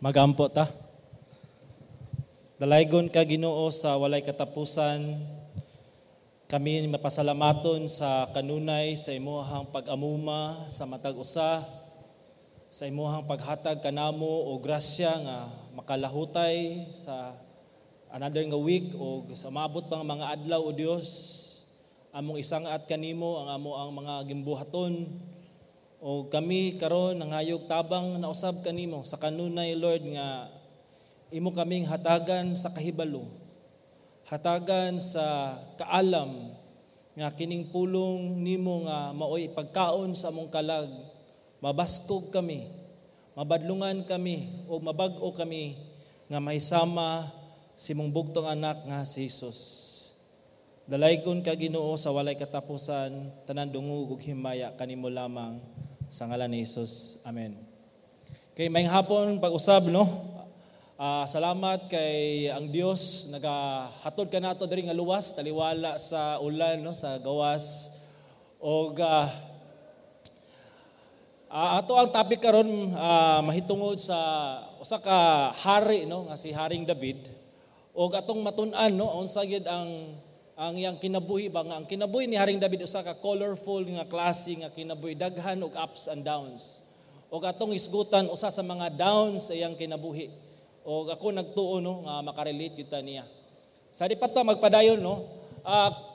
Magampo ta. Dalaygon ka, Ginoo, sa walay katapusan. Kami mapasalamaton sa kanunay sa imuhang pag-amuma sa matag usa, sa imuhang paghatag kanamo og grasya nga makalahutay sa another nga week o sa maabot pang mga adlaw. O Dios, among isang-at kanimo ang amo ang mga gimbuhaton o kami karon nangayog tabang na usab kanimo sa kanunay, Lord, nga imo kaming hatagan sa kahibalo, hatagan sa kaalam nga kining pulong nimo nga maoy pagkaon sa among kalag, mabaskog kami, mabadlungan kami o mabag-o kami nga mahisama sa imong bugtong anak nga si Jesus. Dalaygon ka, Ginoo, sa walay katapusan. Tanan dungog ug himaya kanimo lamang, sa ngalan ni Jesus. Amen. Kay maayong hapon pag-usab, no. Salamat kay ang Dios nagahatod kanato diri nga luwas taliwala sa ulan, no, sa gawas. Og ato ang topic karon mahitungod sa usa ka hari, no, nga si Haring David, og atong matun-an, no, unsa gyud ang iyang kinabuhi ba, nga ang kinabuhi ni Haring David usa ka colorful nga klase nga kinabuhi, daghan og ups and downs. Og atong isgutan usa sa mga downs sa iyang kinabuhi. Og ako nagtuo, no, nga makarelate kita niya. Sa di pa ta magpadayon, no,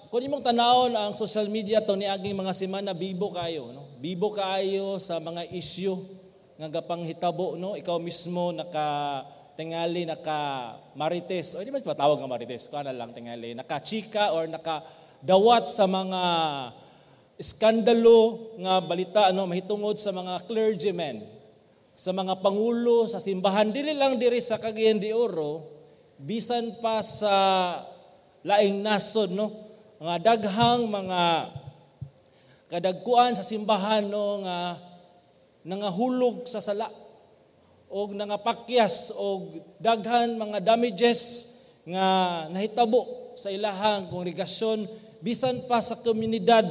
kung imong tanawon ang social media to niaging mga semana, bibo kayo, no, bibo kaayo sa mga issue nga gapanghitabo, no. Ikaw mismo naka tingali naka marites o di ba tawag nga marites ko na lang, tingali naka chika or naka dawat sa mga iskandalo nga balita, no, mahitungod sa mga clergymen, sa mga pangulo sa simbahan, dili lang diri sa Cagayan de Oro, bisan pa sa laing nasod, no, nga daghang mga kadagkuan sa simbahan, no, nga nangahulog sa sala og nangapakyas og daghan mga damages nga nahitabo sa ilahang kongregasyon, bisan pa sa komunidad.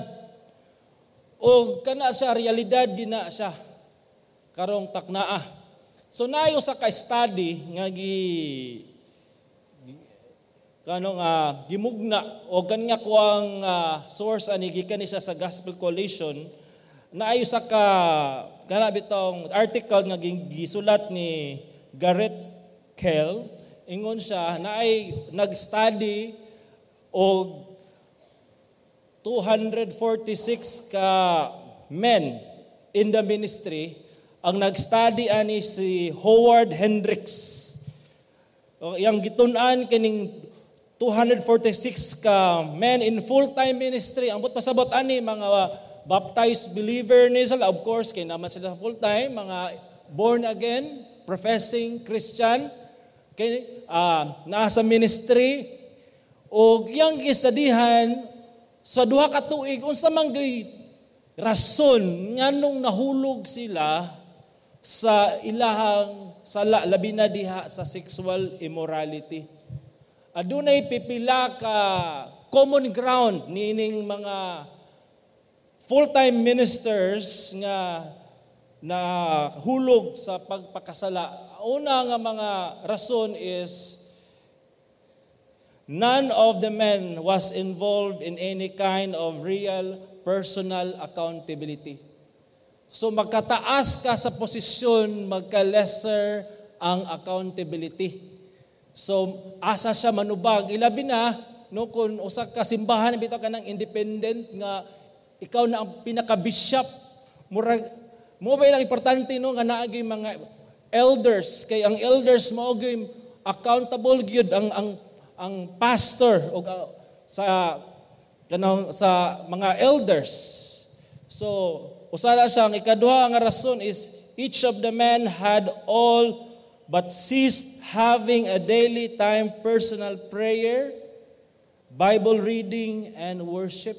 Og kana siya realidad gina siya karong taknaa. So naay usa ka study nga gi kano nga gimugna o kan nga kuang source ani gikan ni siya sa Gospel Coalition. Naay usa ka kana bitong article nga gisulat ni Garrett Kell. Ingon siya, naay nag-study og 246 ka men in the ministry. Ang nag-study ani si Howard Hendricks. O, iyang gitun-an kining 246 ka men in full-time ministry. Ang buot pasabot ani, mga baptized believer ni sila, of course, kay naman sila full-time, mga born again, professing Christian, kay nasa ministry, og iyang gistudihan sa 2 ka tuig unsa man gyud rason nganong nahulog sila sa ilahang sala, labi na diha sa sexual immorality. Adunay pipila ka common ground niining mga full-time ministers nga na hulog sa pagpakasala. Una nga mga rason is none of the men was involved in any kind of real personal accountability. So magkataas ka sa posisyon, magka-lesser ang accountability. So asa siya manubag, ilabi na, no, kung usa ka simbahan bitaw ka ng independent nga ikaw na ang pinaka-bishop, murag mo ba ilang importante, no, nga naagay mga elders, kay ang elders mao gyud accountable gyud ang pastor o sa kanang sa mga elders. So usa na siya. Ang ikaduha nga rason is each of the men had all but ceased having a daily time personal prayer, Bible reading and worship.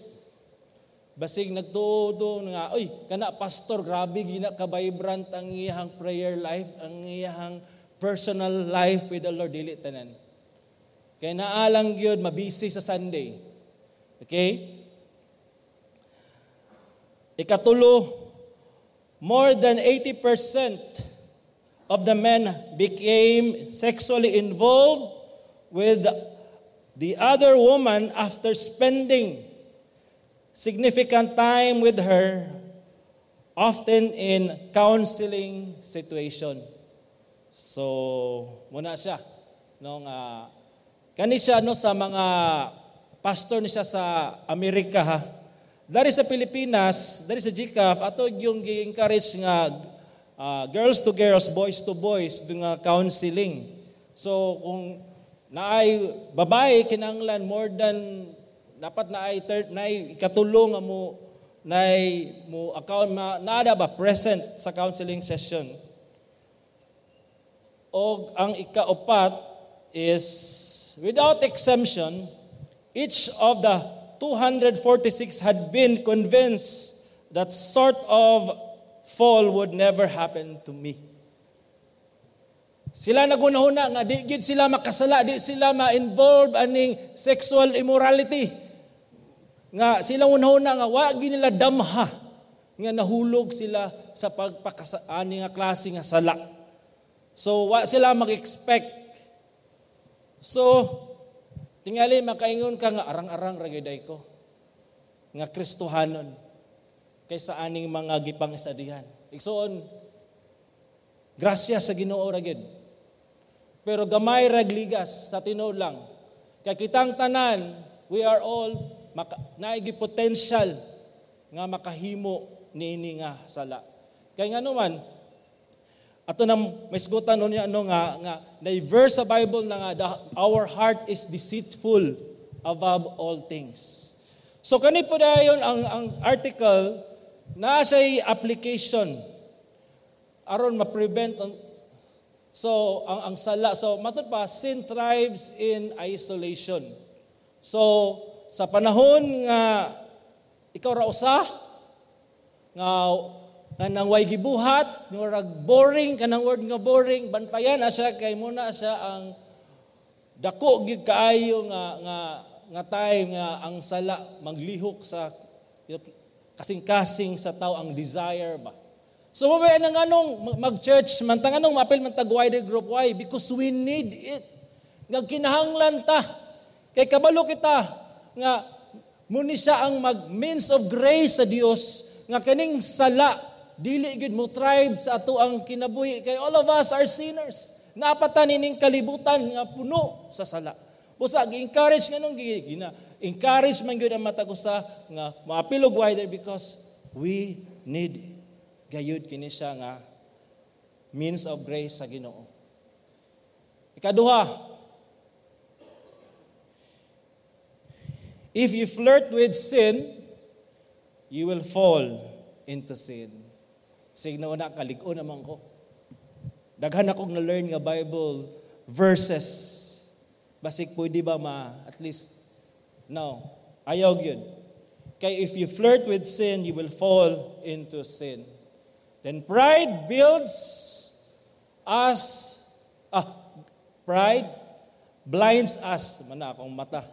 Basig nagtuo nga, "Oy, kana pastor, grabe gina ka vibrant ang iyang prayer life, ang iyang personal life with the Lord." Dili tanan. Kay naalang gyud mabisi sa Sunday. Okay? Ikatulo, more than 80% of the men became sexually involved with the other woman after spending significant time with her, often in counseling situation. So, muna siya. No, nga, kani siya, no, sa mga pastor ni siya sa Amerika, ha. Dari sa Pilipinas, dari sa GCAF, ato yung gi-encourage nga girls to girls, boys to boys, nga counseling. So kung naay babae, kinahanglan more than dapat naay third, naay ikatulo nga mo naay mo account ma, naada ba present sa counseling session. Og ang ikaupat is, without exemption, each of the 246 had been convinced that sort of fall would never happen to me. Sila nagunahuna nga di gid sila makasala, di sila ma-involve aning sexual immorality. Nga sila hunahuna nga wa gid nila damha nga nahulog sila sa pagpakasa ani nga klase nga sala. So wa sila mag-expect. So tingali makaingon ka nga arang-arang ra gyud ko nga Kristohanon kaysa aning mga gipang-estadihan. Igsoon, grasya sa Ginoo ra gyud. Pero gamay rag ligas sa tinuod lang. Kay kitang tanan, we are all naay potential nga makahimo niini nga sala. Kay ngano man, ato nang maisgutan niya ano nga na verse sa Bible na nga our heart is deceitful above all things. So kani po dayon ang article na siya'y application aron ma-prevent ang so ang sala. So matud pa, sin thrives in isolation. So sa panahon nga ikaw ra usa nga kanang way gibuhat, nga boring, kanang word nga boring, bantayan na siya kay muna siya ang dako gid kaayo nga time nga ang sala maglihok sa kasing-kasing sa tao, ang desire ba. So mabay na nganong mag-church man ta, nganong maapil man tag wider group? Why? Because we need it. Nga kinahanglan ta. Kay kabalo kita nga muni siya ang mag means of grace sa Dios nga kaning sala dili gyud mo thrive sa ato ang kinabuhi, kay all of us are sinners. Napatan ining kalibutan nga puno sa sala. Busa gi-encourage nganong gina encourage man gyud ang matag usa nga maapil og wider, because we need gayud kini siya nga means of grace sa Ginoo. Ikaduha, if you flirt with sin, you will fall into sin. Signo na kalig-on naman ko. Daghan akong na-learn nga Bible verses. Basig pwede ba ma at least no. Ayaw gyud. Kay if you flirt with sin, you will fall into sin. Then pride builds us, pride blinds us. Mana akong mata.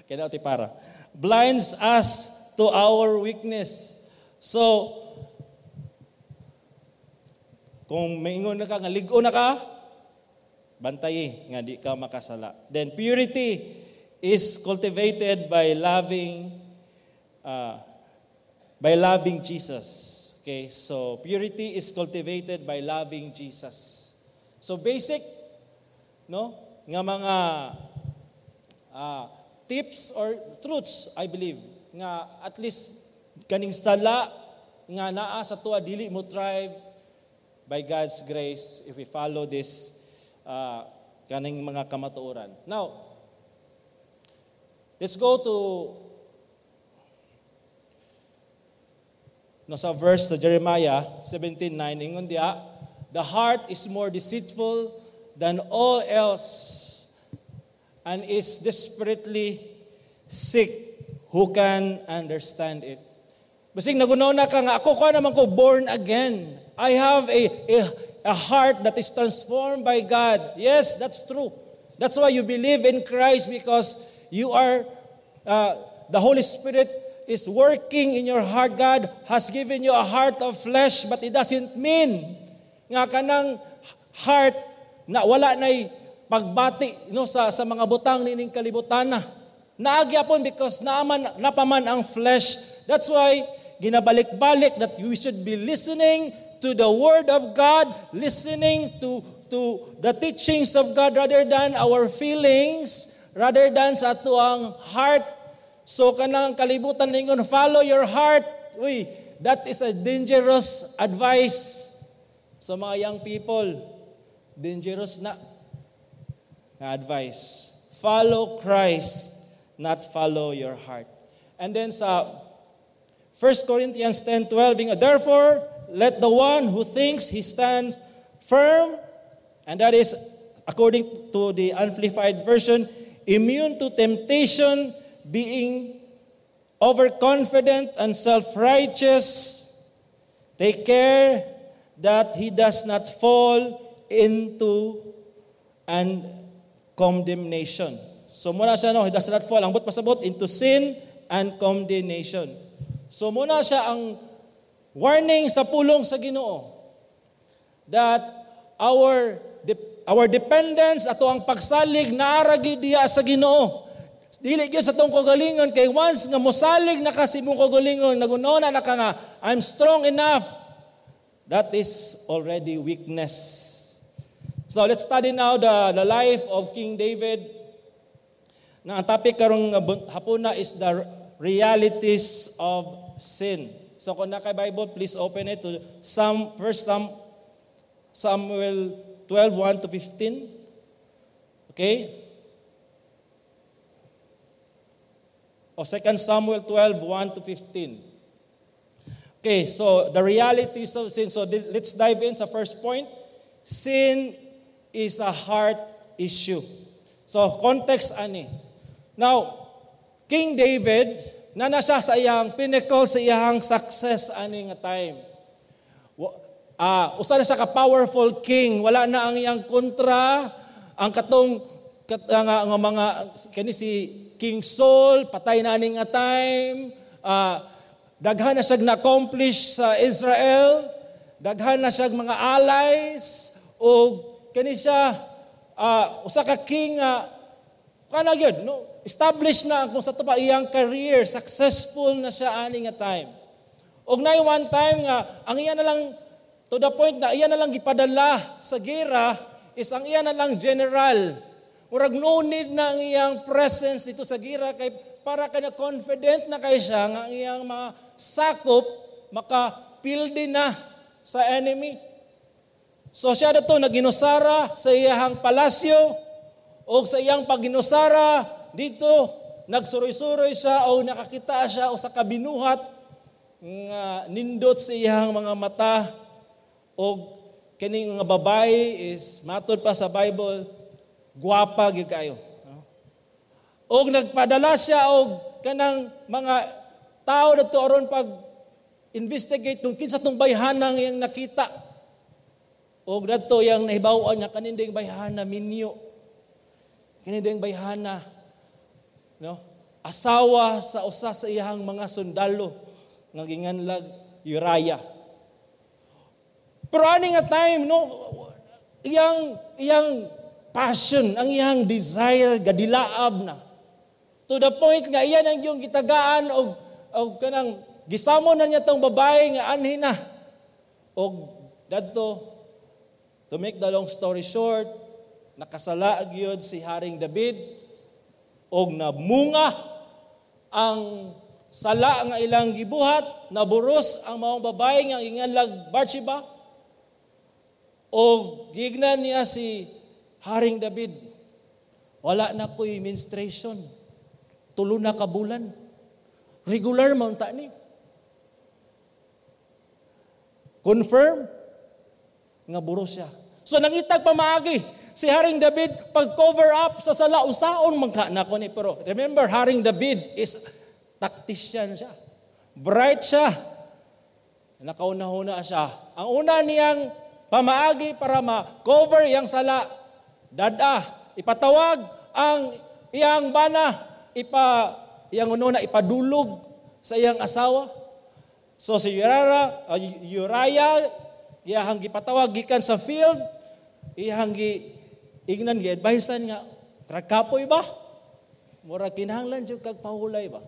Kaya ti para. Blinds us to our weakness. So, kung maingon na ka, nga lig-on na ka, bantay nga di ka makasala. Then purity is cultivated by loving Jesus. Okay, so purity is cultivated by loving Jesus. So basic, no, nga mga tips or truths, I believe, nga at least kaning sala nga naa sa tuwa dili mo thrive by God's grace if we follow this kaning mga kamatuoran. Now, let's go to no sa verse sa Jeremiah 17:9. Ingon diya, "The heart is more deceitful than all else and is desperately sick. Who can understand it?" Basig nagunaw na ka nga ako ko naman ko born again. I have a heart that is transformed by God. Yes, that's true. That's why you believe in Christ, because you are the Holy Spirit is working in your heart. God has given you a heart of flesh, but it doesn't mean Nga kanang heart na wala nay pagbati, no, sa mga butang nining kalibutan na. Naa gyapon because naaman napaman ang flesh. That's why ginabalik-balik that we should be listening to the word of God, listening to the teachings of God rather than our feelings, rather than sa atoang heart. So kanang kalibutan ningon, "Follow your heart." Uy, that is a dangerous advice sa mga young people. Dangerous na nga advice. Follow Christ, not follow your heart. And then sa 1 Corinthians 10:12, "Therefore, let the one who thinks he stands firm," and that is according to the Amplified Version, "immune to temptation, being overconfident and self-righteous, take care that he does not fall into and condemnation." So muna siya, no, he does not fall, ang buot pasabot, into sin and condemnation. So muna siya ang warning sa pulong sa Ginoo that our dependence, atoang pagsalig, naa ra gyud diya sa Ginoo. Dili gyud sa atong kagalingon, kay once nga mosalig na ka sa imong kagalingon, naghunahuna na ka nga "I'm strong enough," that is already weakness. So let's study now the life of King David. Na ang topic karong hapuna is the realities of sin. So kung naa kay Bible, please open it to Psalm, first Samuel 12, 1 to 15. Okay? O 2 Samuel 12, 1 to 15. Okay, so the realities of sin. So let's dive in sa first point. Sin is a heart issue. So context ani. Now, King David, na na siya sa iyang pinnacle, sa iyang success ani nga time. Usa na siya ka powerful king, wala na ang iyang kontra, ang katong nga mga kani si King Saul patay na ani nga time. Daghan na siya na-accomplish sa Israel, daghan na siya mga allies, o kani siya usa ka king nga kana gyud, no, establish na kung sa pa iyang career, successful na siya ani nga time. Og nay one time nga ang iya na lang, to the point na iya na lang gipadala sa gera is ang iya na lang general. Murag no need na ang iyang presence dito sa gira kay para ka na confident na kay siya nga ang iyang mga sakop makapildi na sa enemy. So siya dato naginusara sa iyang palasyo, o sa iyang pagginusara dito nagsuroy-suroy siya o nakakita siya o sa kabinuhat nga nindot sa iyang mga mata, o kining nga babae is, matod pa sa Bible, gwapa gyud kayo. Og nagpadala siya og kanang mga tao dadto aron pag investigate kung kinsa tong bayhanang iyang nakita. Og dadto iyang nahibaw-an niya kaninding bayhana minyo. Kaninding bayhana, no? Asawa sa usa sa iyang mga sundalo nga ginganlag Uriah. Pero ani nga time, no, iyang passion, ang iyang desire gadilaab na. To the point nga iyan ang iyong gitagaan og kanang gisamo na niya tong babae nga anhi na. Og dadto, to make the long story short, nakasala gyud si Haring David og namunga ang sala nga ilang gibuhat, naburos ang maong babae nga ginganlag Bathsheba. Og gignan niya si Haring David, "Wala na ko'y menstruation. 3 na ka bulan. Regular man ta ni." Confirm nga buros siya. So nangitag pamaagi si Haring David pag cover up sa sala, usaon man ka na ko ni. Pero remember, Haring David is tactician siya. Bright siya. Nakauna-una siya. Ang una niyang pamaagi para ma-cover iyang sala, dada, ipatawag ang iyang bana, iyang ununa ipadulog sa iyang asawa. So si Uriah, Iyahang gipatawag gikan sa field, iyahang gi ingnan, gi-advisean nga, "Trakapoy ba? Mura kinahanglan jud kag pahulay ba?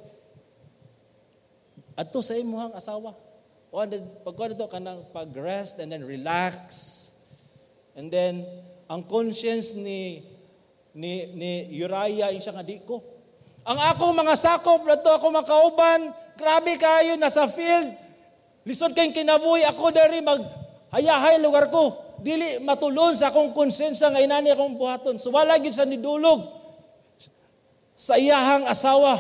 Adto sa imuhang asawa." Pagkuan dito kanang pag-rest and then relax. And then ang conscience ni Uriah yung siya nga, "Di ko. Ang akong mga sakop dato, ako makauban, grabe kayo nasa field. Lisod kay kinabuhi, ako dari mag hayahay lugar ko. Dili matulon sa akong konsensya nga inani akong buhaton." So wala gyud sa nidulog sa iyahang asawa.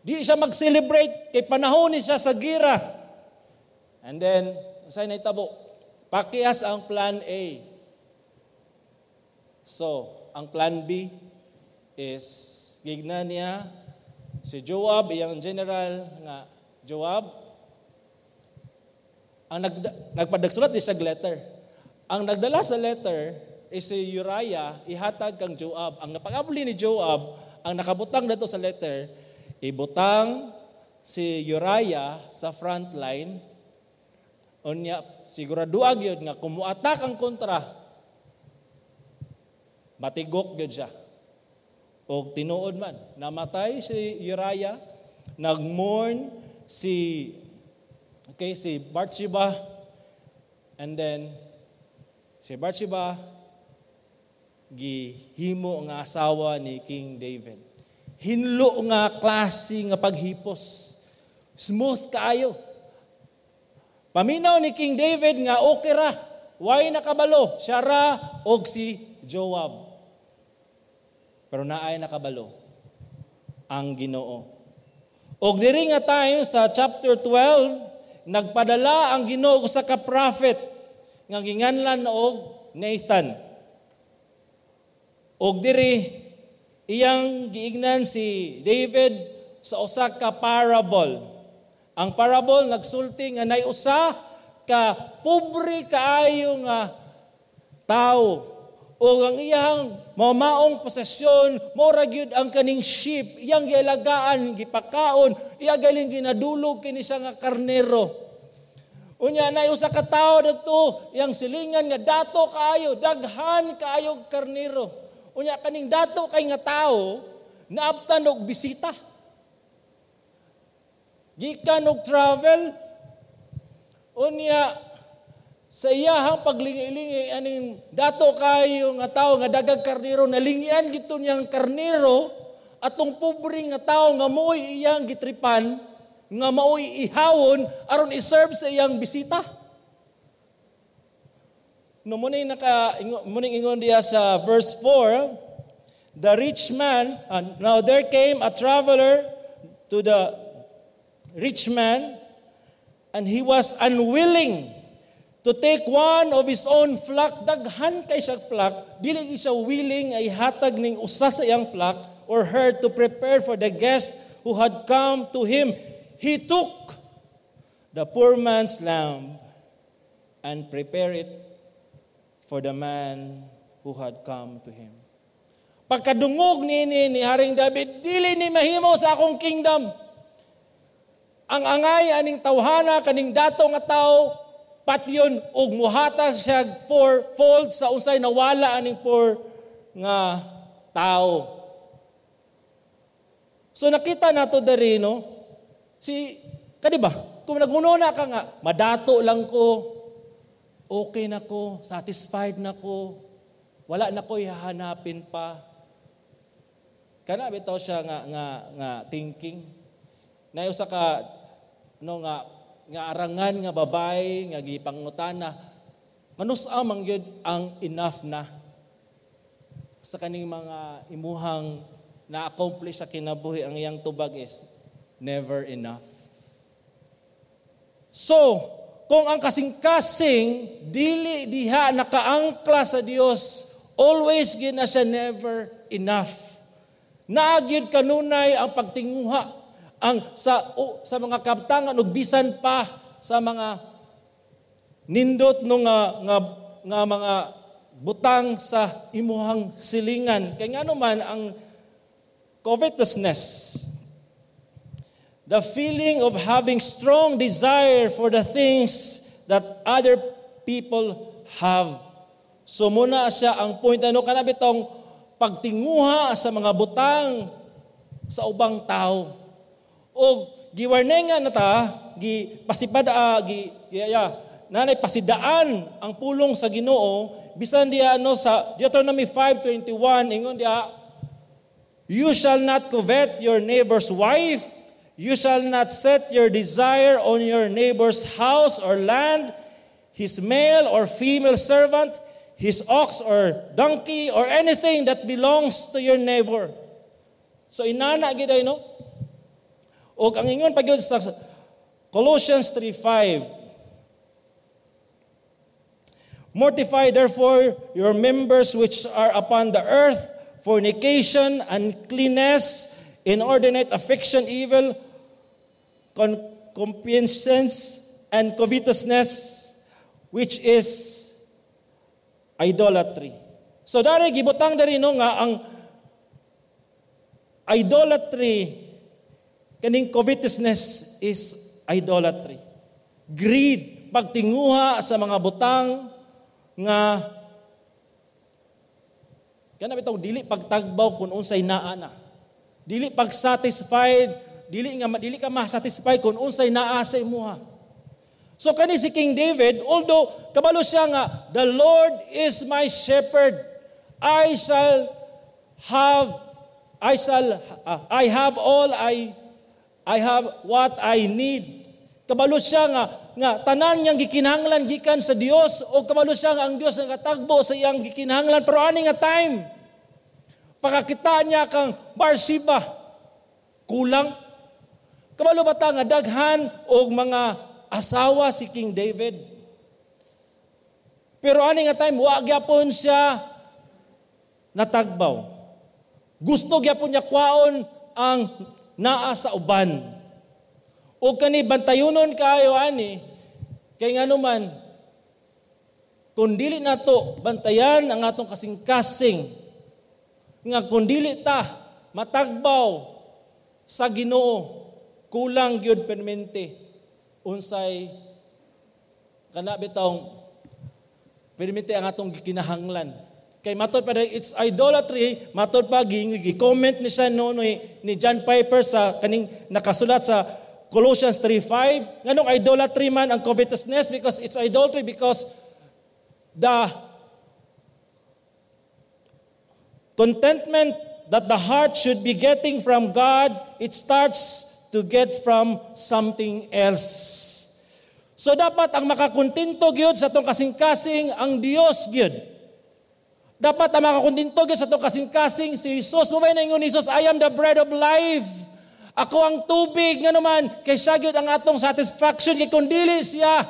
Di siya mag-celebrate kay panahon ni siya sa gira. And then, unsay nahitabo? Pakias ang plan A. So, ang plan B is gigna niya si Joab, iyang general nga, "Joab," ang nagpadagsulat ni siya letter. Ang nagdala sa letter is si Uriah, ihatag kang Joab. Ang napag-abli ni Joab, ang nakabutang dato sa letter, ibutang si Uriah sa front line. Unya, sigurado gyud nga kung muatak ang kontra, matigok gyud siya. Og tinuod man, namatay si Uriah, nagmourn si, okay, si Bathsheba, and then si Bathsheba gihimo nga asawa ni King David. Hinlo nga klase nga paghipos. Smooth kaayo. Paminaw ni King David nga okay ra. Way nakabalo? Siya ra og si Joab. Pero naay nakabalo, ang Ginoo. Og diri nga time sa chapter 12, nagpadala ang Ginoo sa ka prophet nga ginganlan og Nathan. Og diri iyang giingnan si David sa usa ka parable. Ang parable nagsulti nga nay usa ka pobre kaayo nga tao o ang iyang mamaong posesyon mora gyud ang kaning sheep iyang gialagaan, gipakaon, iya galing ginadulog kini siya nga karnero. Unya nay usa ka tawo didto, iyang silingan nga dato kaayo, daghan kaayo karnero. Unya kaning dato kay nga tawo naabtan og bisita gikan og travel. Unya sa iyahang paglingi-lingi aning dato kayo nga tawo nga dagag karnero, nalingian gito niyang karnero atong pobre nga tawo nga mo'y iyang gitripan nga mao'y ihawon aron i-serve sa iyang bisita. No mo naka mo ingon diya sa verse 4, the rich man, "Now there came a traveler to the rich man, and he was unwilling to take one of his own flock." Daghan kay siya flock, dili siya willing ay hatag ning usa sa iyang flock or herd to prepare for the guest who had come to him. He took the poor man's lamb and prepared it for the man who had come to him. Pagkadungog nini ni Haring David, "Dili ni mahimo sa akong kingdom. Ang angay aning tawhana kaning dato nga tao patyon ug muhatag siya fourfold sa unsay nawala aning poor nga tao." So nakita nato diri, no, si kadi ba kung nagununa ka nga madato lang ko, okay na ko, satisfied na ko, wala na ko hahanapin pa. Kana bitaw siya nga thinking. Na usa ka, no, nga arangan nga babae nga gipangutana kanus-a man gyud ang enough na sa kaning mga imuhang na-accomplish sa kinabuhi, ang iyang tubag is never enough. So, kung ang kasing-kasing dili diha nakaangkla sa Dios, always gyud na siya never enough. Naa gyud kanunay ang pagtinguha ang sa mga kabtangan ug bisan pa sa mga nindot no nga mga butang sa imuhang silingan. Kay ngano man ang covetousness, the feeling of having strong desire for the things that other people have. So muna siya ang point, ano, kana bitong pagtinguha sa mga butang sa ubang tao. O giwarningan na ta, gi pasipad gi, gi ya, nanay pasidaan ang pulong sa Ginoo bisan diya, no, sa Deuteronomy 5:21, ingon diya, "You shall not covet your neighbor's wife. You shall not set your desire on your neighbor's house or land, his male or female servant, his ox or donkey, or anything that belongs to your neighbor." So inana gid ay, no? Og ang ingon pa gyud sa Colossians 3:5, "Mortify therefore your members which are upon the earth, fornication, uncleanness, inordinate affection, evil, concupiscence, and covetousness, which is idolatry." So dari gibutang dari, no, nga ang idolatry, kaning covetousness is idolatry. Greed, pagtinguha sa mga butang nga kana bitong dili pagtagbaw kung unsay naa na. Dili pag-satisfied, dili nga dili ka ma-satisfy kung unsay naa sa imuha. So kani si King David, although kabalo siya nga "The Lord is my shepherd, I shall have I shall I have all I have what I need." Kabalo siya nga tanan niyang gikinahanglan gikan sa Dios o kabalo siya nga ang Dios ang katagbo sa iyang gikinahanglan, pero ani nga time, pakakita niya kang Bathsheba, kulang. Kabalo ba ta nga daghan og mga asawa si King David? Pero ani nga time, wa gyapon siya natagbaw. Gusto gyapon niya kwaon ang naa sa uban. O kani bantayunon kaayo ani, kay ngano man, kung dili nato bantayan ang atong kasing-kasing, nga kung dili ta matagbaw sa Ginoo, kulang gyud permente unsay kana bitong permente ang atong gikinahanglan. Kay matod pa, it's idolatry, matod pa gi-comment ni siya, no, ni John Piper sa kaning nakasulat sa Colossians 3:5, nganong idolatry man ang covetousness? Because it's idolatry because the contentment that the heart should be getting from God, it starts to get from something else. So dapat ang makakontento gyud sa atong kasing-kasing ang Dios gyud. Dapat ang makakontento gyud sa atong kasing-kasing si Jesus. Mo ba ingon ni Jesus, "I am the bread of life. Ako ang tubig." Nga naman, kay siya gyud ang atong satisfaction, kay kung dili siya,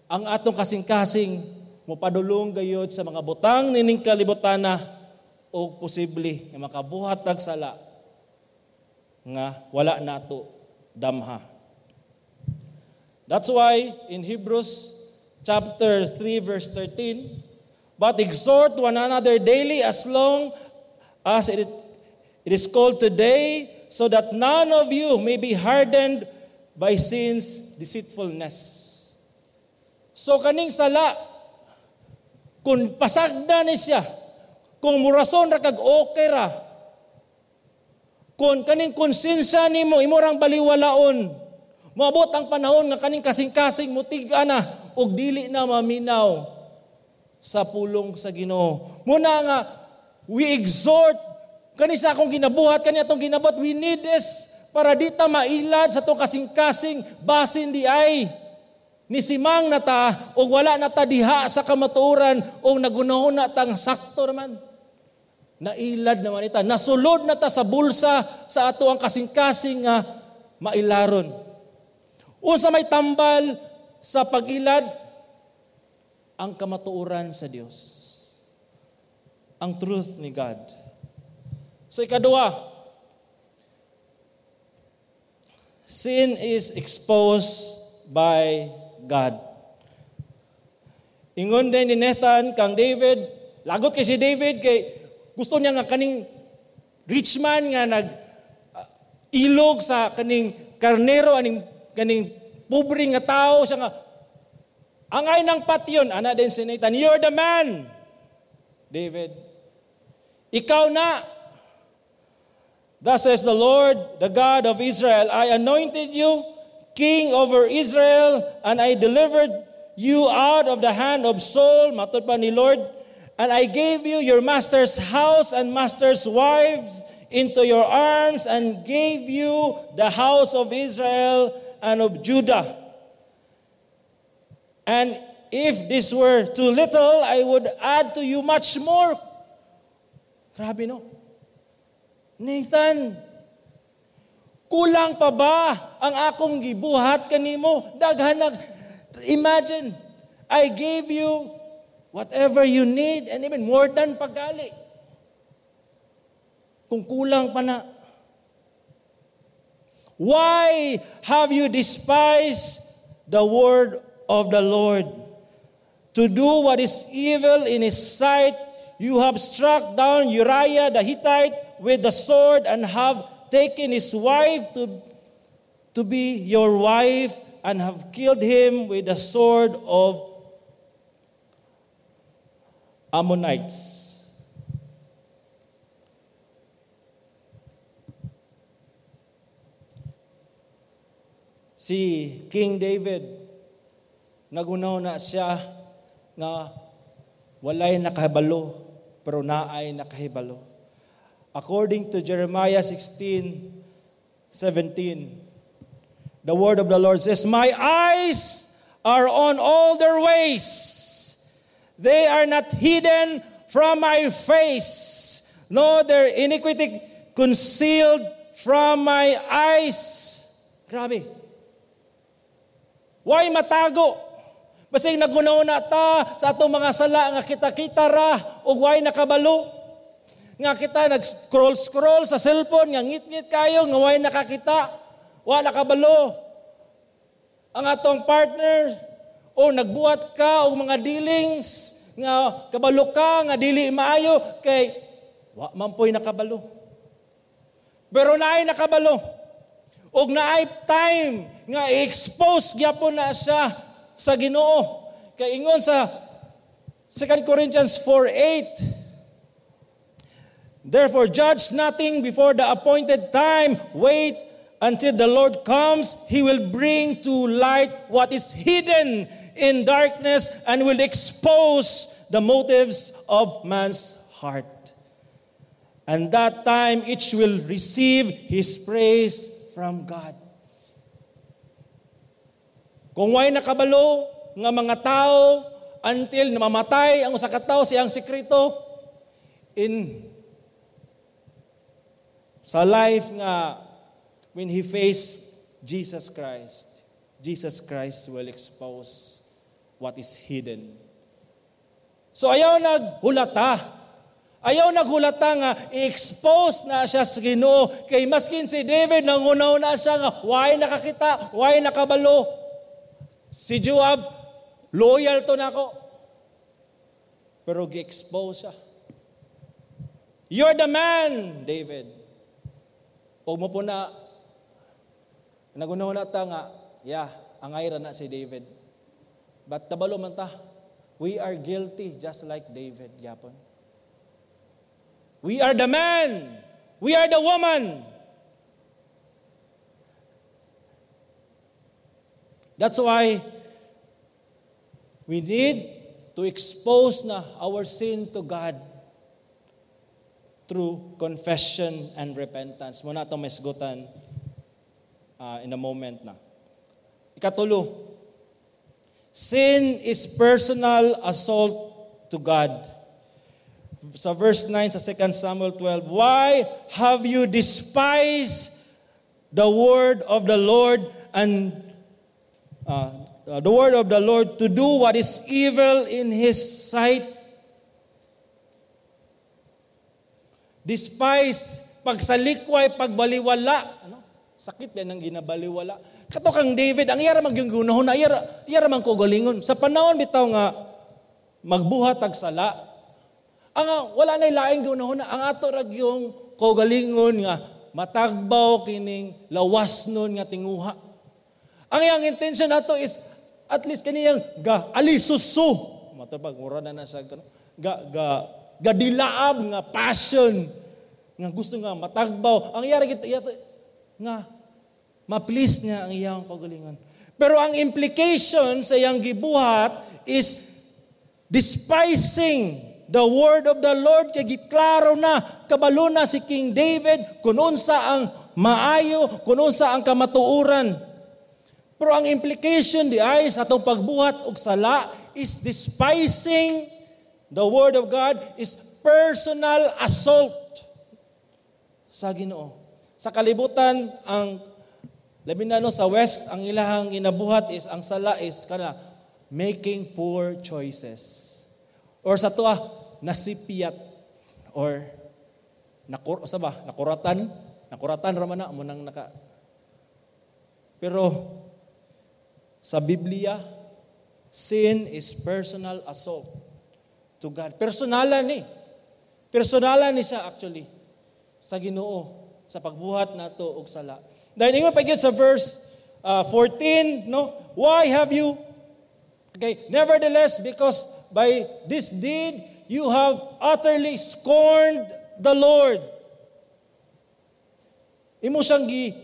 ang atong kasing-kasing mopadulong gayud sa mga butang nining kalibutana o posible nga makabuhat tag sala nga wala nato damha. That's why in Hebrews chapter 3 verse 13, "But exhort one another daily, as long as it is called today, so that none of you may be hardened by sin's deceitfulness." So kaning sala, kung pasagda ni siya, kung murason ra kag okay ra, kung kaning konsensya nimo imo rang baliwalaon, moabot ang panahon nga kaning kasing-kasing mutig-a na ug dili na maminaw sa pulong sa Ginoo. Muna nga we exhort kani sa akong ginabuhat, kani atong ginabuhat, we need this para di ta mailad sa atong kasing-kasing, basin di ay nisimang na ta o wala na ta diha sa kamatuoran o nagunahon na tang sakto naman. Nailad naman ita. Nasulod na ta sa bulsa sa ato ang kasing-kasing nga mailaron. Unsa may tambal sa pag-ilad? Ang kamatuoran sa Dios. Ang truth ni God. So ikaduha, sin is exposed by God. Ingon din ni Nathan kang David, lagot kay si David kay gusto niya nga kaning rich man nga nag ilog sa kaning karnero aning kaning pobre nga tao, siya nga Angay nang patyon, ana din si Nathan, "You're the man, David. Ikaw na. Thus says the Lord, the God of Israel, I anointed you king over Israel, and I delivered you out of the hand of Saul," matod pa ni Lord, "and I gave you your master's house and master's wives into your arms, and gave you the house of Israel and of Judah. And if this were too little, I would add to you much more." Grabe, no? Nathan, kulang pa ba ang akong gibuhat kanimo? Daghan na. Imagine, I gave you whatever you need and even more than pagali. Kung kulang pa na. Why have you despised the word of the Lord to do what is evil in His sight? You have struck down Uriah the Hittite with the sword and have taken his wife to be your wife and have killed him with the sword of Ammonites. Si King David, naghuna-huna siya nga walay nakahibalo, pero naay nakahibalo. According to Jeremiah 16:17, the word of the Lord says, "My eyes are on all their ways. They are not hidden from my face, nor their iniquity concealed from my eyes." Grabe. Why matago? Basig naghuna-huna ta sa atong mga sala nga kita-kita ra ug way nakabalo. Nga kita nag-scroll-scroll sa cellphone nga ngit-ngit kayo nga way nakakita, wa nakabalo. Ang atong partner o nagbuhat ka og mga dealings nga kabalo ka nga dili maayo kay wa man po'y nakabalo. Pero naay nakabalo. Og naay time nga i-expose gyapon na siya sa Ginoo. Kay ingon sa 2 Corinthians 4:8, "Therefore judge nothing before the appointed time. Wait until the Lord comes. He will bring to light what is hidden in darkness and will expose the motives of man's heart. And that time each will receive his praise from God." Kung way nakabalo nga mga tao until namamatay ang usa ka tawo siyang sekreto in sa life nga when he faced Jesus Christ, Jesus Christ will expose what is hidden. So ayaw naghulata. Ayaw naghulata nga i-expose na siya sa Ginoo. Kay maskin si David nangunaw na siya nga why nakakita, why nakabalo. Si Joab, loyal to nako. Pero gi-expose siya. You're the man, David. Og mo po na nagunaw na ta nga, yeah, angay ra na si David. But kabalo man ta, we are guilty just like David gyapon. We are the man. We are the woman. That's why we need to expose na our sin to God through confession and repentance. Muna itong mesgutan in a moment na. Ikatulo, sin is personal assault to God. Sa verse 9 sa 2 Samuel 12, "Why have you despised the word of the Lord and the word of the Lord to do what is evil in His sight?" Despise, pagsalikway, pagbaliwala. Ano? Sakit ba ng ginabaliwala? Kato kang David, ang iyara magyung gunahon, iyara man kagalingon. Sa panahon bitaw nga magbuhat ag sala, ang wala nay laing gunahon, ang ato ra gyung kagalingon nga matagbaw kining lawas nun nga tinguha. Ang iyang intention ato is At least kaniyang ga alisuso. Matubag mura na na siya ga ga ga dilaab nga passion nga gusto nga matagbaw. Ang iyara git nga ma-please niya ang iyang kaugalingon. Pero ang implication sa iyang gibuhat is despising the word of the Lord, kay giklaro na, kabalo na si King David kung unsa ang maayo, kung unsa ang kamatuoran. Pero ang implication di ay sa atong pagbuhat og sala is despising the word of God, is personal assault sa Ginoo. Sa kalibutan, ang labi na, no, sa West, ang ilahang ginabuhat is ang sala is kana making poor choices. Or sa tuwa, nasipyat or nakur sa ba nakuratan, nakuratan ra man na mo nang naka. Pero sa Biblia, sin is personal assault to God. Personalan ni siya actually sa Ginoo sa pagbuhat nato og sala. Dahil ingon pa gyud sa verse 14, no? Why have you Okay, nevertheless, because by this deed you have utterly scorned the Lord. Imo siyang gi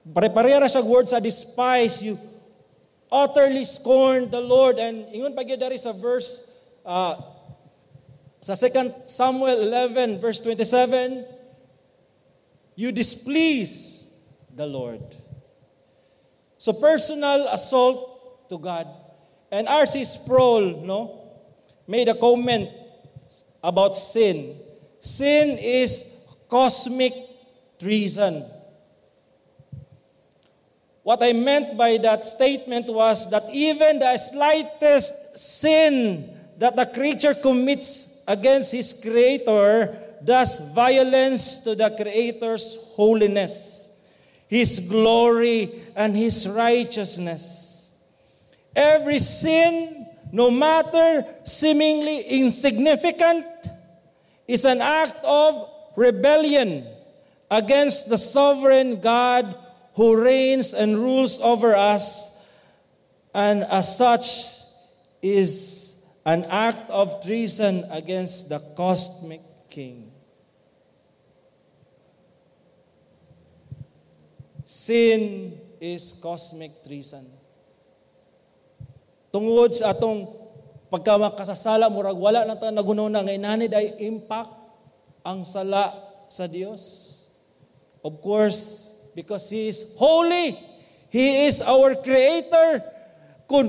pare-pareha ra siya word sa despise. You utterly scorned the Lord. And ingon pa gyud dari sa verse sa 2 Samuel 11 verse 27, you displease the Lord. So personal assault to God. And R.C. Sproul, no, made a comment about sin. "Sin is cosmic treason. What I meant by that statement was that even the slightest sin that the creature commits against his creator does violence to the creator's holiness, his glory, and his righteousness. Every sin, no matter seemingly insignificant, is an act of rebellion against the sovereign God who reigns and rules over us, and as such is an act of treason against the cosmic King." Sin is cosmic treason. Tungod sa atong pagkamakasasala, murag wala na ta nagunaw na nga inani day impact ang sala sa Dios. Of course, because He is holy. He is our creator. Kung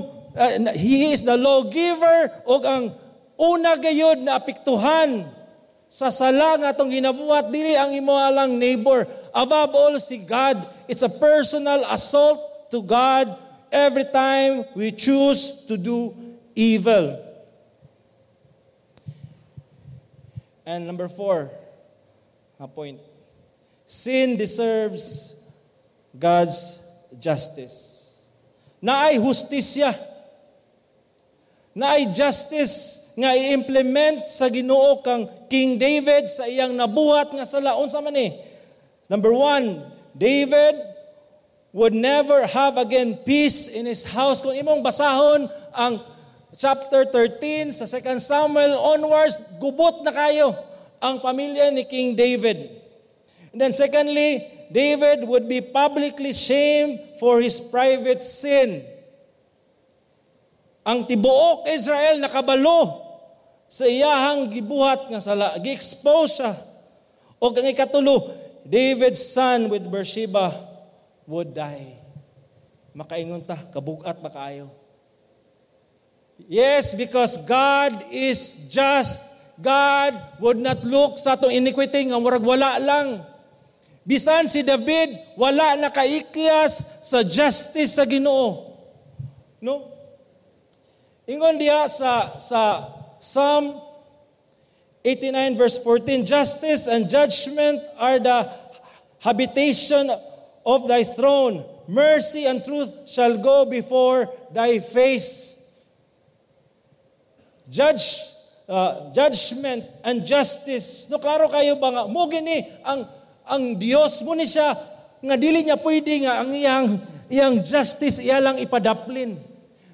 He is the lawgiver, ug ang una gayud na apektuhan sa sala nga atong ginabuhat dili ang imo lang neighbor. Above all, si God. It's a personal assault to God every time we choose to do evil. And number 4, a point. Sin deserves God's justice. Naay hustisya. Naay justice nga i-implement sa Ginoo kang King David sa iyang nabuhat nga sala. Unsa man ni? Number 1, David would never have again peace in his house. Kung imong basahon ang chapter 13 sa 2 Samuel onwards, gubot na kayo ang pamilya ni King David. And then secondly, David would be publicly shamed for his private sin. Ang tibuok Israel nakabalo sa iyahang gibuhat nga sala, gi-expose siya. O ang ikatulo, David's son with Bathsheba would die. Makaingon ta, kabugat makaayo. Yes, because God is just. God would not look sa atong iniquity nga murag wala lang. Bisan si David wala nakaikyas sa justice sa Ginoo. No? Ingon diha sa Psalm 89 verse 14, "Justice and judgment are the habitation of thy throne. Mercy and truth shall go before thy face." Judgment and justice. No, klaro kayo ba nga mo gini ang Dios mo ni siya nga dili niya pwede nga ang iyang iyang justice iya lang ipadaplin.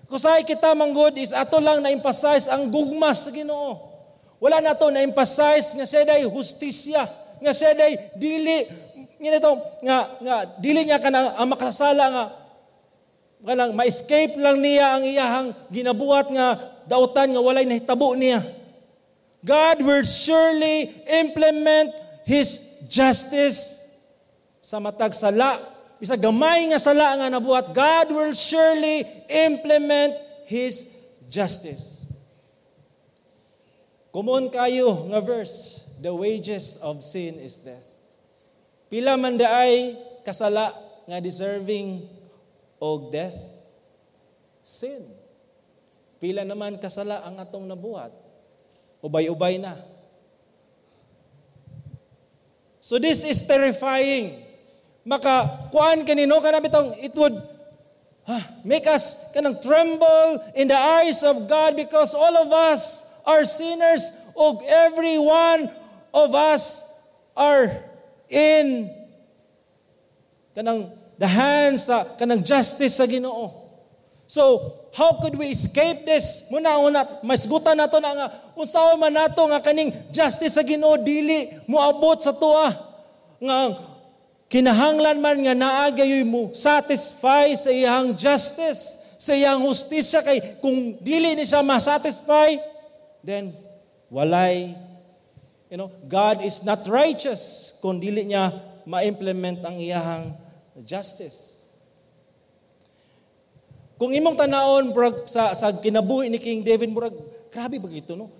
Kusay kita manggod is ato lang na-emphasize ang gugma sa Ginoo. Wala na to na-emphasize nga siya day hustisya, nga siya day dili nito nga nga dili niya kanang ang makasala nga kanang ma-escape lang niya ang iyahang ginabuhat nga dautan nga walay nahitabo niya. God will surely implement His justice sa matag sala. Bisa gamay nga sala nga nabuhat, God will surely implement His justice. Common kayo nga verse, "The wages of sin is death." Pila man daay kasala nga deserving og death? Sin. Pila naman kasala ang atong nabuhat? Ubay-ubay na. So this is terrifying. Maka kuan kanino kana bitong it would make us kanang tremble in the eyes of God because all of us are sinners og every one of us are in kanang the hands sa kanang justice sa Ginoo. So, how could we escape this? Muna una, masgutan nato na nga unsaon man nato nga kaning justice sa Ginoo dili moabot sa tuwa, nga kinahanglan man nga naa gayoy mo satisfy sa iyang justice, sa iyang hustisya, kay kung dili ni siya ma-satisfy, then walay God is not righteous kung dili niya ma-implement ang iyahang justice. Kung imong tanawon, murag sa kinabuhi ni King David, murag grabe ba ito, no?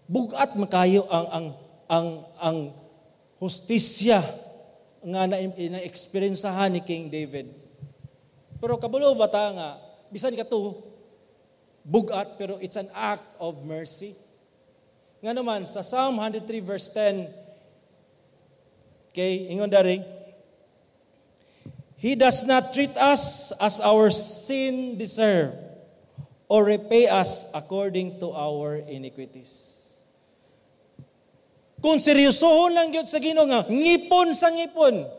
Bugat makayo ang hustisya nga na-experiencehan ni King David. Pero kabalo ba ta nga bisan kato bugat, pero it's an act of mercy? Nga naman sa Psalm 103 verse 10, kay ingon dari, "He does not treat us as our sin deserve or repay us according to our iniquities." Kung seryosohon lang gyud sa Ginoo nga ngipon sa ngipon.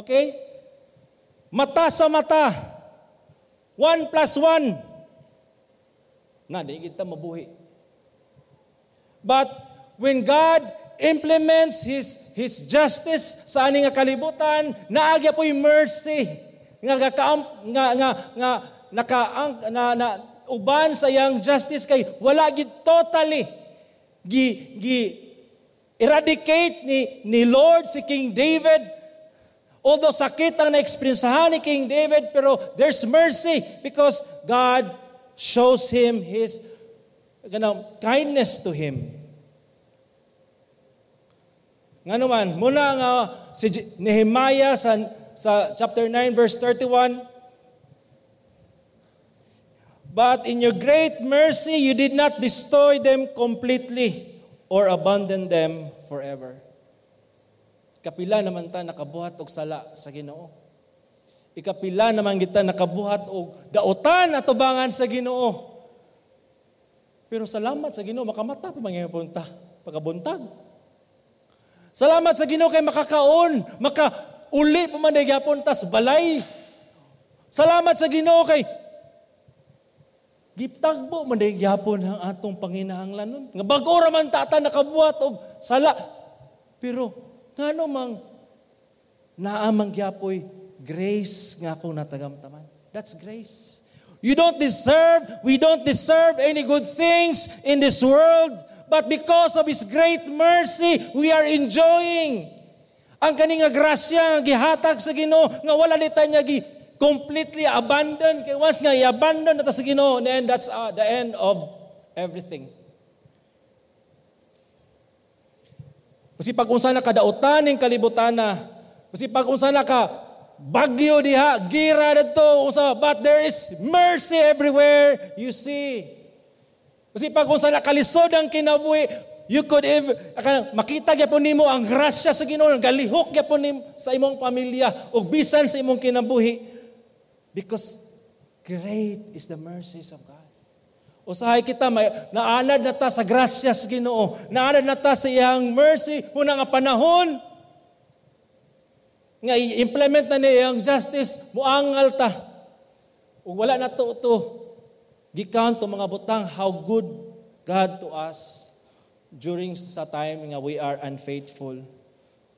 Okay? Mata sa mata. 1 plus 1. Na, di kita mabuhi. But when God implements His justice sa ani nga kalibutan, naa gyapoy mercy nga gakaam, nga nga nga naka na, na uban sa iyang justice, kay wala gid totally gi gi eradicate ni Lord si King David. Although sakit ang na-experiencehan ni King David, pero there's mercy because God shows him His kindness to him. Nga naman, muna nga si Nehemiah sa chapter 9 verse 31, "But in your great mercy, you did not destroy them completely or abandon them forever." Kapila naman ta nakabuhat og sala sa Ginoo? Ikapila naman kita nakabuhat og dautan atubangan sa Ginoo? Pero salamat sa Ginoo, makamata pa man punta pagkabuntag. Salamat sa Ginoo kay makakaon, maka uli pa man gyapon tas balay. Salamat sa Ginoo kay gitagbo man gyapon ang atong panginahanglanon. Nga bag-o ra man ta nakabuhat og sala. Pero ngano mang naa man gyapoy grace nga akong natagamtaman. That's grace. You don't deserve, we don't deserve any good things in this world, but because of His great mercy, we are enjoying ang kani nga grasya nga gihatag sa Ginoo nga wala ni ta niya gi completely abandon, kay once nga i-abandon na ta sa Ginoo, then that's the end of everything. Kasi pag unsa na kadautan ning kalibutan na, kasi pag unsa na ka bagyo diha, gira didto, unsa, but there is mercy everywhere you see. Kasi pag unsa na kalisod ang kinabuhi, you could ever, makita gyapon nimo ang grasya sa Ginoo, galihok gyapon nimo sa imong pamilya ug bisan sa imong kinabuhi, because great is the mercies of God. Usahay kita may naanad na ta sa grasya sa Ginoo, naanad na ta sa iyang mercy muna nga panahon nga i-implement na niya ang justice, muangal ta. Ug wala na to to. Gi-count ang mga butang, how good God to us during sa time nga we are unfaithful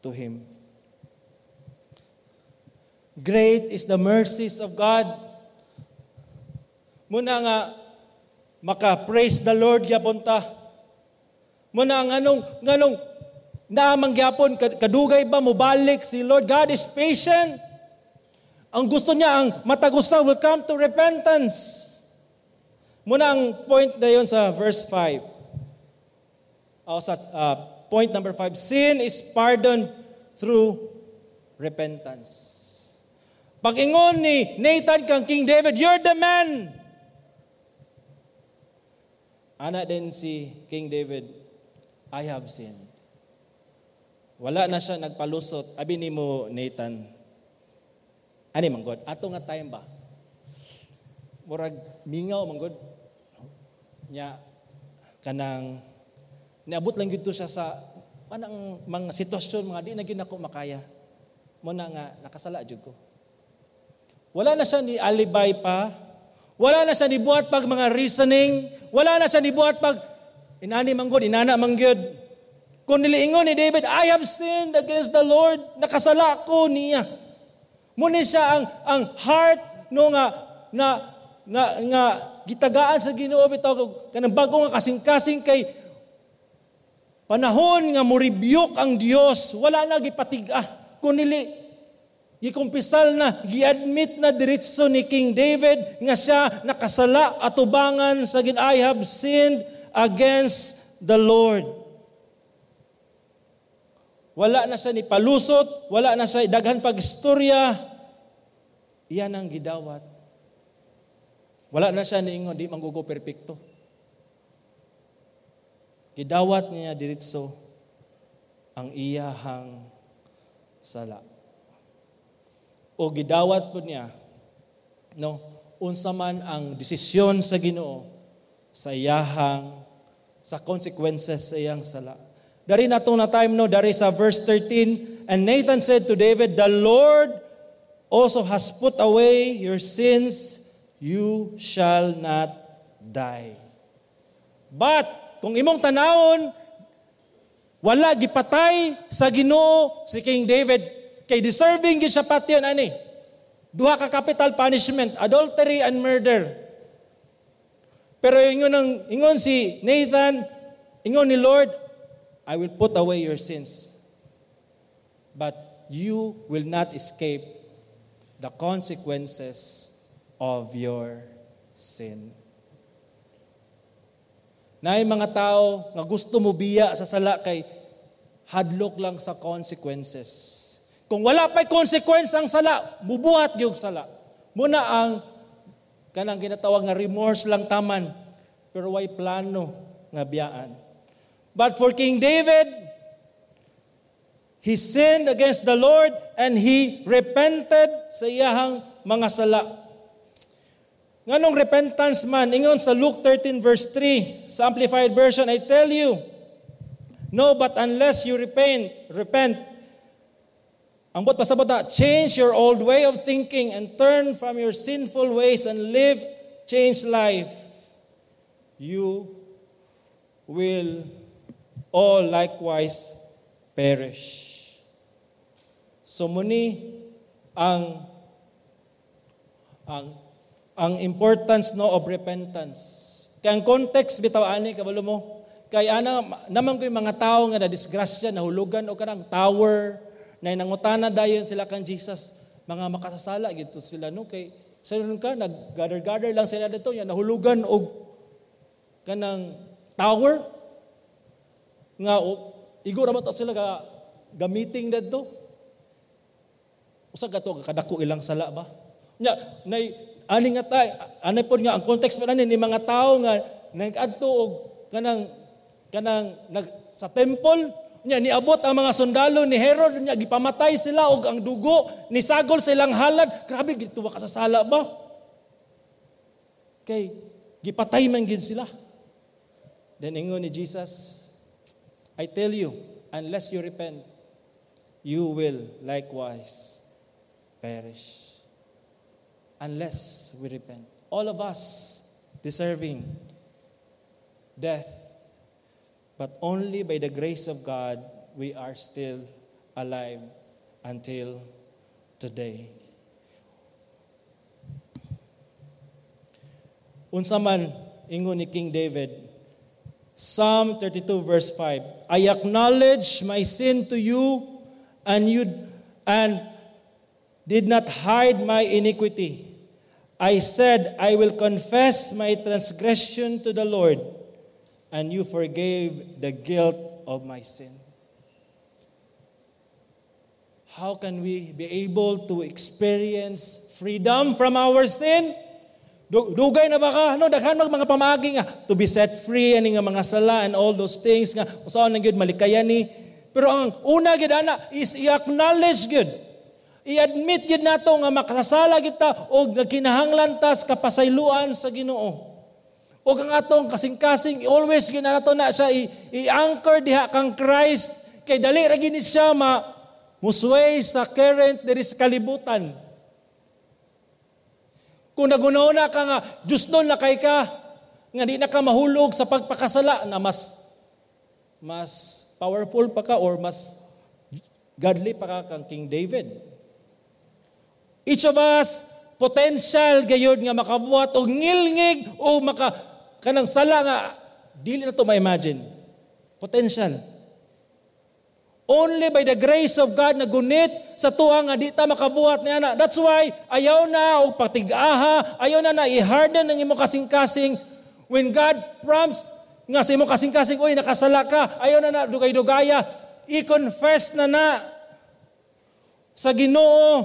to Him. Great is the mercies of God. Muna nga maka-praise the Lord gyapon ta. Muna nganong naamang gyapon kadugay ba mobalik si Lord. God is patient. Ang gusto niya, ang matag usa will come to repentance. Muna ang point na yun sa verse 5. O sa point number 5, sin is pardoned through repentance. Pag-ingon ni Nathan kang King David, "You're the man." Ana din si King David, "I have sinned." Wala na siya nagpalusot. Abi nimo, Nathan, ani man god, ato nga time ba? Murag mingaw man god. Nya kanang niabot lang gyud to siya sa kanang mga sitwasyon mga di na gyud nako makaya. Mo na nga nakasala jud ko. Wala na siya ni alibay pa. Wala na siya ni buhat pag mga reasoning. Wala na siya ni buhat pag inani man gud, inana man gyud. Kung niliingon ni David, "I have sinned against the Lord, nakasala ko niya." Muni siya ang heart no nga na nga, nga gitagaan sa Ginoo bitaw, kanang bago nga kasing-kasing, kay panahon nga mo rebuke ang Dios, wala na gipatig-a. Kun nili gikumpisal na, gi-admit na diretso ni King David nga siya nakasala atubangan sa Ginoo. "I have sinned against the Lord." Wala na siya ni palusot, wala na siya daghan pag istorya. Iyan ang gidawat. Wala na siya niingon, "Di man ko perpekto." Gidawat niya diretso ang iyahang sala. O gidawat po niya, no, unsa man ang desisyon sa Ginoo sa iyahang sa consequences sa iyang sala. Dari na na time, no, dari sa verse 13, "And Nathan said to David, 'The Lord also has put away your sins, you shall not die.'" But kung imong tanawon, wala gipatay sa Ginoo si King David kay deserving gyud siya patyon ani. Duha ka capital punishment, adultery and murder. Pero ingon si Nathan, ingon ni Lord, "I will put away your sins. But you will not escape the consequences of your sin." Naay mga tao nga gusto mo biya sa sala kay hadlok lang sa consequences. Kung wala pa'y consequence ang sala, mubuhat gyud sala. Muna ang kanang ginatawag nga remorse lang taman, pero way plano nga biyaan. But for King David, he sinned against the Lord and he repented sa iyahang mga sala. Nganong repentance man, ingon sa Luke 13 verse 3, sa Amplified Version, "I tell you, no, but unless you repent," ang buot pasabot na, change your old way of thinking and turn from your sinful ways and live changed life, "you will all likewise perish." So muni ang importance, no, of repentance. Kay ang context bitaw ani, kabalo mo. Kay ana naman ko yung mga tao nga na disgrasya, nahulugan o kanang tower, na nangutana dayon sila kang Jesus, mga makasasala gito sila, no, kay sa ka nag-gather-gather lang sila dito, ya nahulugan og kanang tower nga o, igo ra ba ta sila ga gamiting dadto, usa ka to kadako ilang sala ba nya nay ani nga tay anay pod nga ang context pa ni mga tao nga nag-adto og kanang kanang nag sa temple nya niabot ang mga sundalo ni Herod, nya gipamatay sila og ang dugo nisagol sa ilang halad. Grabe gito ka sa sala ba, kay gipatay man gid sila. Then ingon ni Jesus, "I tell you, unless you repent, you will likewise perish." Unless we repent. All of us deserving death. But only by the grace of God, we are still alive until today. Unsa man ingon ni King David, Psalm 32 verse 5, "I acknowledge my sin to you and did not hide my iniquity. I said, 'I will confess my transgression to the Lord,' and you forgave the guilt of my sin." How can we be able to experience freedom from our sin? Dugay na ba ka? No, daghan mag mga pamaagi nga to be set free ani nga mga sala and all those things nga usaon na gyud malikayan ni. Pero ang una gyud ana is i-acknowledge gyud. I-admit gyud nato nga makasala kita og nagkinahanglan ta sa kapasayloan sa Ginoo. Og ang atong kasing-kasing, always gyud nato na siya i-anchor diha kang Christ kay dali ra gyud ni siya ma musway sa current diri sa kalibutan. Kung nagunaw na ka nga, Diyos doon na kay ka, nga di na ka mahulog sa pagpakasala na mas powerful pa ka or mas godly pa ka kang King David. Each of us, potential gayud nga makabuhat og ngilngig o maka kanang sala nga dili na to ma-imagine. Potential. Only by the grace of God na gunit sa tuwa nga di ta makabuhat niya na. That's why ayaw na og patig-aha, ayaw na na i-harden ang imong kasing-kasing when God prompts nga sa imong kasing-kasing, "Oy, nakasala ka," ayaw na na dugay-dugaya, i-confess na na sa Ginoo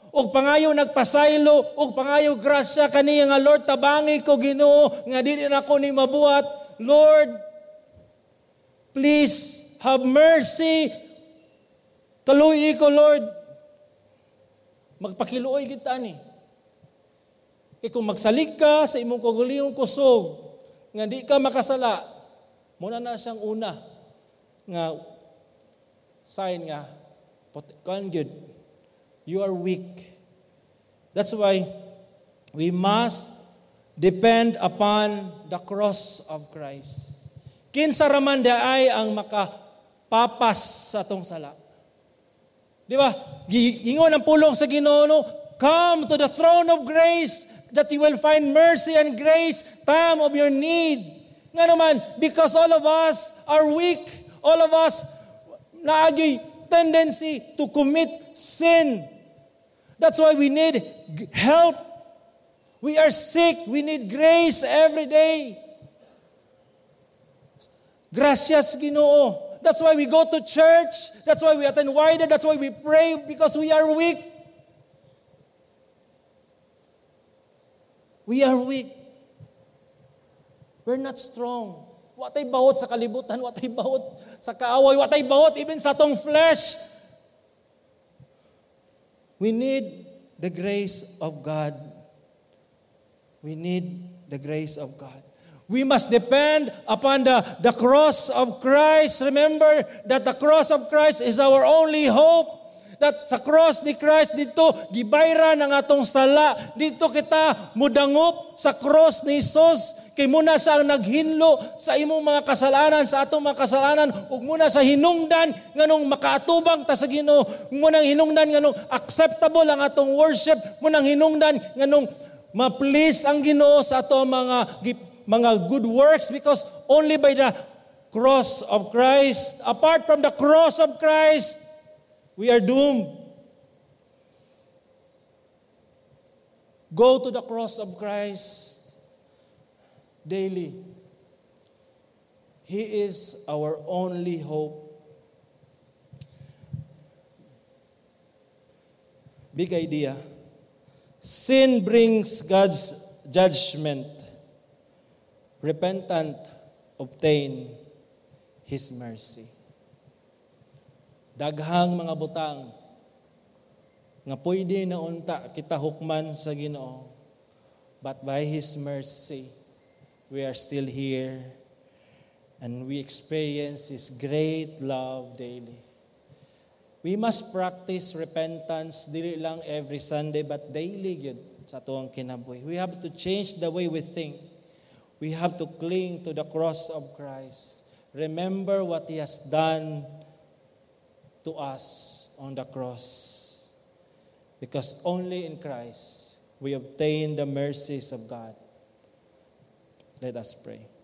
og pangayo nagpasaylo og pangayo grasya kaniya nga, "Lord, tabangi ko, Ginoo, nga dili na ako ni mabuhat. Lord, please have mercy. Kaluoyi ko, Lord." Magpakiluoy kita ni. Kay kung magsalig ka sa imong kaugalingong kusog nga di ka makasala, muna na siyang una nga sign nga kan gyud you are weak. That's why we must depend upon the cross of Christ. Kinsa raman ay ang makapapas sa atong sala? Di ba? Ingon ang pulong sa Ginoo, no? "Come to the throne of grace that you will find mercy and grace time of your need." Nga naman, because all of us are weak. All of us naay tendency to commit sin. That's why we need help. We are sick. We need grace every day. Gracias, Ginoo. That's why we go to church. That's why we attend wider. That's why we pray, because we are weak. We are weak. We're not strong. Watay bawot sa kalibutan, watay bawot sa kaaway, watay bawot even sa atong flesh. We need the grace of God. We need the grace of God. We must depend upon the cross of Christ. Remember that the cross of Christ is our only hope. That sa cross ni Christ dito, gibayran ang atong sala. Dito kita mudangop sa cross ni Jesus. Kay muna siya ang naghinlo sa imong mga kasalanan, sa atong mga kasalanan. Ug muna sa hinungdan nganong makaatubang ta sa Ginoo. Munang hinungdan nganong acceptable ang atong worship. Munang hinungdan nganong ma-please ang Ginoo sa atong mga good works, because only by the cross of Christ, apart from the cross of Christ, we are doomed. Go to the cross of Christ daily. He is our only hope. Big idea. Sin brings God's judgment. Repentant obtain His mercy. Daghang mga butang nga pwede na unta kita hukman sa Ginoo. But by His mercy, we are still here and we experience His great love daily. We must practice repentance dili lang every Sunday but daily gyud sa atuang kinabuhi. We have to change the way we think. We have to cling to the cross of Christ. Remember what He has done to us on the cross. Because only in Christ we obtain the mercies of God. Let us pray.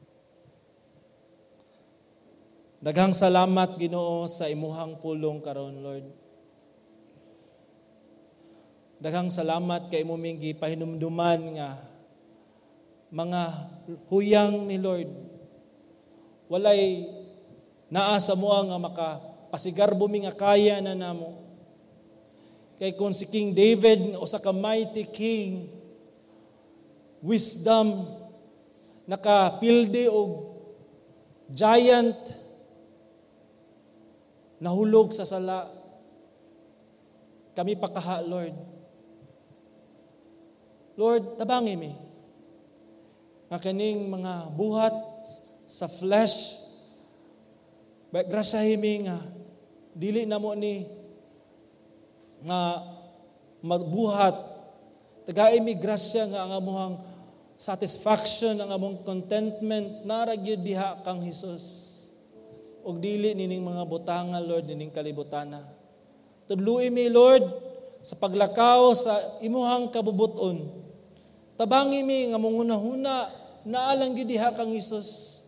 Daghang salamat, Ginoo, sa imuhang pulong karon, Lord. Daghang salamat kay imo ming gipahinumduman nga mga huyang mi, Lord. Walay naa sa amoa nga makapasigarbo mi nga kaya na namo. Kay kung si King David nga usa ka mighty king, wisdom, nakapildi og giant, nahulog sa sala. Kami pa kaha, Lord? Lord, tabangi mi nga kaning mga buhat sa flesh, grasyahi mi nga dili namo ni nga magbuhat. Tagai mi grasya nga ang amuhang satisfaction, ang among contentment, naa ra gyud diha kang Hesus ug dili nining mga butanga, Lord, nining kalibutana. Tudloi mi, Lord, sa paglakaw sa imuhang kabubuton. Tabangi mi nga manghunahuna naa lang gyud diha kang Hesus.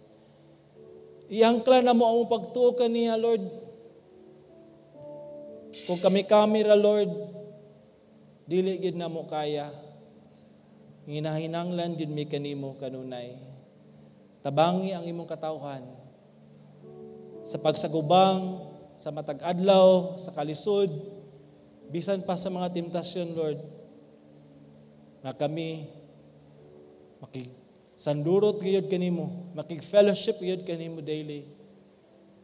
Iangkla namo ang pagtuo kaniya, Lord. Kung kami kami ra, Lord, dili gyud namo kaya. Nginahinanglan gyud mi kanimo kanunay. Tabangi ang imong katawhan sa pagsagubang, sa matag adlaw, sa kalisod, bisan pa sa mga temptasyon, Lord, nga kami makig sandurot gyud kanimo, makig-fellowship gyud kanimo daily.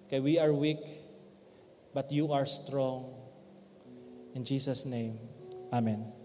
Kay we are weak, but you are strong. In Jesus' name, Amen.